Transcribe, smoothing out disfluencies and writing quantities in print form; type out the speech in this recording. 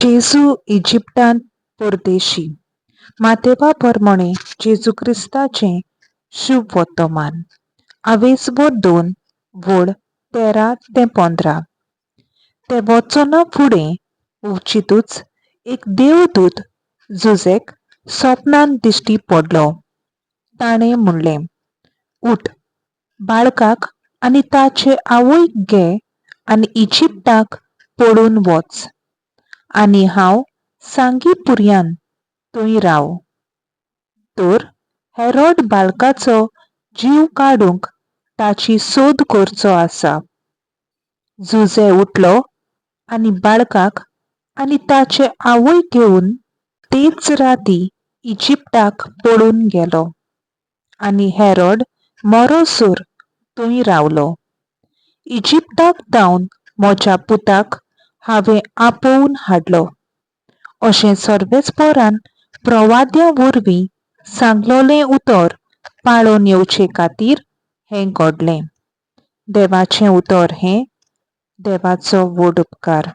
जेजू इजिप्तांत परदेशी. मातेवा प्रमाणे जेजू क्रिस्ताचें शुभ वर्तमान. आवेसभर 2 वळ 13 ते 15. ते वचना फुडें अवचितूच एक देवदूत जुजेक सपनान दिश्टी पडलो. ताणें म्हणलें, उठ, बाळकाक आनी ताचे आवयक घे आनी इजिप्ताक पळून वच, आनी हांव सांगी पुर्यान थंय राव. तर हेरोड बाळकाचो जीव काडूंक ताची सोद करचो आसा. जुजे उठलो आनी बाळकाक आनी ताचे आवयक घेवन तेच राती इजिप्ताक पळून गेलो, आनी हेरोड मरोसर थंय रावलो. इजिप्ताक धांवन म्हज्या पुताक हांवें आपोवन हाडलो, अशें सर्वेस्पोरान प्रवाद्या वरवीं सांगलोलें उतर पाळोवन येवचे खातीर हें घडलें. देवाचें उतर हें. देवाचो व्हड उपकार.